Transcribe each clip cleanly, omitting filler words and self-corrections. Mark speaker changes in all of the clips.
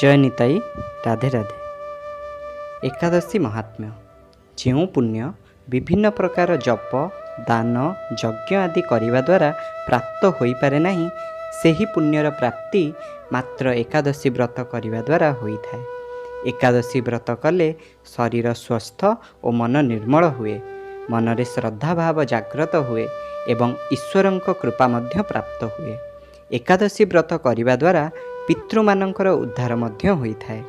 Speaker 1: ଜୟ ନିତାଇ, ରାଧେ ରାଧେ। ଏକାଦଶୀ ମହାତ୍ମ୍ୟ। ଯେଉଁ ପୁଣ୍ୟ ବିଭିନ୍ନ ପ୍ରକାର ଜପ, ଦାନ, ଯଜ୍ଞ ଆଦି କରିବା ଦ୍ୱାରା ପ୍ରାପ୍ତ ହୋଇପାରେ ନାହିଁ, ସେହି ପୁଣ୍ୟର ପ୍ରାପ୍ତି ମାତ୍ର ଏକାଦଶୀ ବ୍ରତ କରିବା ଦ୍ୱାରା ହୋଇଥାଏ। ଏକାଦଶୀ ବ୍ରତ କଲେ ଶରୀର ସ୍ୱସ୍ଥ ଓ ମନ ନିର୍ମଳ ହୁଏ, ମନରେ ଶ୍ରଦ୍ଧାଭାବ ଜାଗ୍ରତ ହୁଏ ଏବଂ ଈଶ୍ୱରଙ୍କ କୃପା ମଧ୍ୟ ପ୍ରାପ୍ତ ହୁଏ। ଏକାଦଶୀ ବ୍ରତ କରିବା ଦ୍ୱାରା ପିତୃମାନଙ୍କର ଉଦ୍ଧାର ମଧ୍ୟ ହୋଇଥାଏ।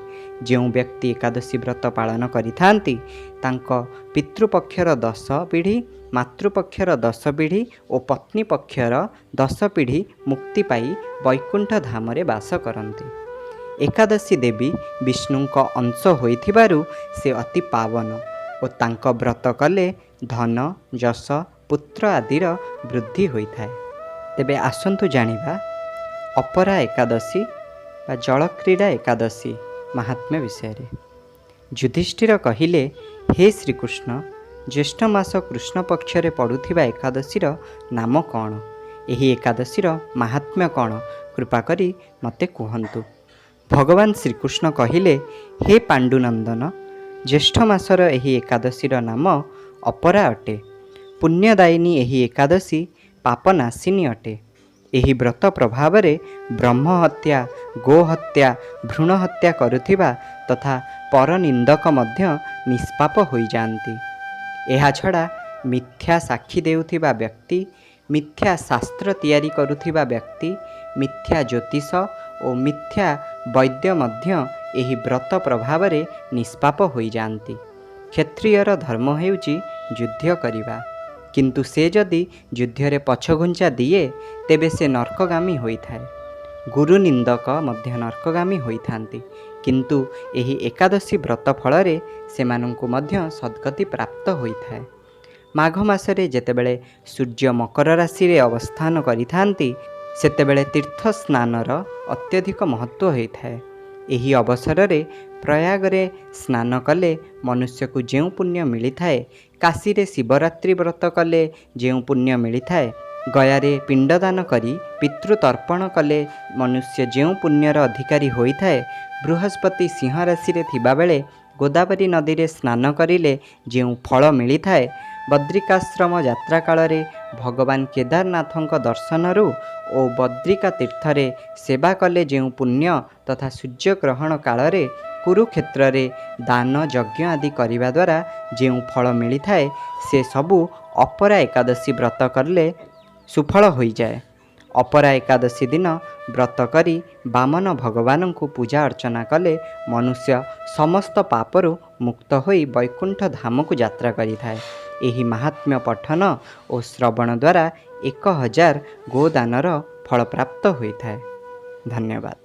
Speaker 1: ଯେଉଁ ବ୍ୟକ୍ତି ଏକାଦଶୀ ବ୍ରତ ପାଳନ କରିଥାନ୍ତି, ତାଙ୍କ ପିତୃପକ୍ଷର 10 ପିଢ଼ି, ମାତୃପକ୍ଷର 10 ପିଢ଼ି ଓ ପତ୍ନୀ ପକ୍ଷର 10 ପିଢ଼ି ମୁକ୍ତି ପାଇ ବୈକୁଣ୍ଠ ଧାମରେ ବାସ କରନ୍ତି। ଏକାଦଶୀ ଦେବୀ ବିଷ୍ଣୁଙ୍କ ଅଂଶ ହୋଇଥିବାରୁ ସେ ଅତି ପାବନ ଓ ତାଙ୍କ ବ୍ରତ କଲେ ଧନ, ଯଶ, ପୁତ୍ର ଆଦିର ବୃଦ୍ଧି ହୋଇଥାଏ। ତେବେ ଆସନ୍ତୁ ଜାଣିବା ଅପରା ଏକାଦଶୀ ବା ଜଳକ୍ରୀଡ଼ା ଏକାଦଶୀ ମାହାତ୍ମ୍ୟ ବିଷୟରେ। ଯୁଧିଷ୍ଠିର କହିଲେ, ହେ ଶ୍ରୀକୃଷ୍ଣ, ଜ୍ୟେଷ୍ଠ ମାସ କୃଷ୍ଣ ପକ୍ଷରେ ପଡ଼ୁଥିବା ଏକାଦଶୀର ନାମ କ'ଣ? ଏହି ଏକାଦଶୀର ମାହାତ୍ମ୍ୟ କ'ଣ? କୃପା କରି ମୋତେ କୁହନ୍ତୁ। ଭଗବାନ ଶ୍ରୀକୃଷ୍ଣ କହିଲେ, ହେ ପାଣ୍ଡୁନନ୍ଦନ, ଜ୍ୟେଷ୍ଠ ମାସର ଏହି ଏକାଦଶୀର ନାମ ଅପରା ଅଟେ। ପୁଣ୍ୟଦାୟିନୀ ଏହି ଏକାଦଶୀ ପାପନାଶିନୀ ଅଟେ। ଏହି ବ୍ରତ ପ୍ରଭାବରେ ବ୍ରହ୍ମ ହତ୍ୟା, ଗୋହତ୍ୟା, ଭ୍ରୂଣ ହତ୍ୟା କରୁଥିବା ତଥା ପରନିନ୍ଦକ ମଧ୍ୟ ନିଷ୍ପାପ ହୋଇଯାଆନ୍ତି। ଏହାଛଡ଼ା ମିଥ୍ୟା ସାକ୍ଷୀ ଦେଉଥିବା ବ୍ୟକ୍ତି, ମିଥ୍ୟା ଶାସ୍ତ୍ର ତିଆରି କରୁଥିବା ବ୍ୟକ୍ତି, ମିଥ୍ୟା ଜ୍ୟୋତିଷ ଓ ମିଥ୍ୟା ବୈଦ୍ୟ ମଧ୍ୟ ଏହି ବ୍ରତ ପ୍ରଭାବରେ ନିଷ୍ପାପ ହୋଇଯାଆନ୍ତି। କ୍ଷତ୍ରିୟର ଧର୍ମ ହେଉଛି ଯୁଦ୍ଧ କରିବା, କିନ୍ତୁ ସେ ଯଦି ଯୁଦ୍ଧରେ ପଛଘୁଞ୍ଚା ଦିଏ, ତେବେ ସେ ନର୍କଗାମୀ ହୋଇଥାଏ। ଗୁରୁ ନିନ୍ଦକ ମଧ୍ୟ ନର୍କଗାମୀ ହୋଇଥାନ୍ତି, କିନ୍ତୁ ଏହି ଏକାଦଶୀ ବ୍ରତ ଫଳରେ ସେମାନଙ୍କୁ ମଧ୍ୟ ସଦ୍ଗତି ପ୍ରାପ୍ତ ହୋଇଥାଏ। ମାଘ ମାସରେ ଯେତେବେଳେ ସୂର୍ଯ୍ୟ ମକର ରାଶିରେ ଅବସ୍ଥାନ କରିଥାନ୍ତି, ସେତେବେଳେ ତୀର୍ଥ ସ୍ନାନର ଅତ୍ୟଧିକ ମହତ୍ତ୍ୱ ହୋଇଥାଏ। ଏହି ଅବସରରେ ପ୍ରୟାଗରେ ସ୍ନାନ କଲେ ମନୁଷ୍ୟକୁ ଯେଉଁ ପୁଣ୍ୟ ମିଳିଥାଏ, କାଶୀରେ ଶିବରାତ୍ରି ବ୍ରତ କଲେ ଯେଉଁ ପୁଣ୍ୟ ମିଳିଥାଏ, ଗୟାରେ ପିଣ୍ଡଦାନ କରି ପିତୃତର୍ପଣ କଲେ ମନୁଷ୍ୟ ଯେଉଁ ପୁଣ୍ୟର ଅଧିକାରୀ ହୋଇଥାଏ, ବୃହସ୍ପତି ସିଂହ ରାଶିରେ ଥିବାବେଳେ ଗୋଦାବରୀ ନଦୀରେ ସ୍ନାନ କରିଲେ ଯେଉଁ ଫଳ ମିଳିଥାଏ, ବଦ୍ରିକାଶ୍ରମ ଯାତ୍ରା କାଳରେ ଭଗବାନ କେଦାରନାଥଙ୍କ ଦର୍ଶନରୁ ଓ ବଦ୍ରିକା ତୀର୍ଥରେ ସେବା କଲେ ଯେଉଁ ପୁଣ୍ୟ ତଥା ସୂର୍ଯ୍ୟଗ୍ରହଣ କାଳରେ କୁରୁକ୍ଷେତ୍ରରେ ଦାନ ଯଜ୍ଞ ଆଦି କରିବା ଦ୍ୱାରା ଯେଉଁ ଫଳ ମିଳିଥାଏ, ସେ ସବୁ ଅପରା ଏକାଦଶୀ ବ୍ରତ କଲେ ସୁଫଳ ହୋଇଯାଏ। ଅପରା ଏକାଦଶୀ ଦିନ ବ୍ରତ କରି ବାମନ ଭଗବାନଙ୍କୁ ପୂଜା ଅର୍ଚ୍ଚନା କଲେ ମନୁଷ୍ୟ ସମସ୍ତ ପାପରୁ ମୁକ୍ତ ହୋଇ ବୈକୁଣ୍ଠ ଧାମକୁ ଯାତ୍ରା କରିଥାଏ। ଏହି ମାହାତ୍ମ୍ୟ ପଠନ ଓ ଶ୍ରବଣ ଦ୍ୱାରା 1000 ଗୋଦାନର ଫଳପ୍ରାପ୍ତ ହୋଇଥାଏ। ଧନ୍ୟବାଦ।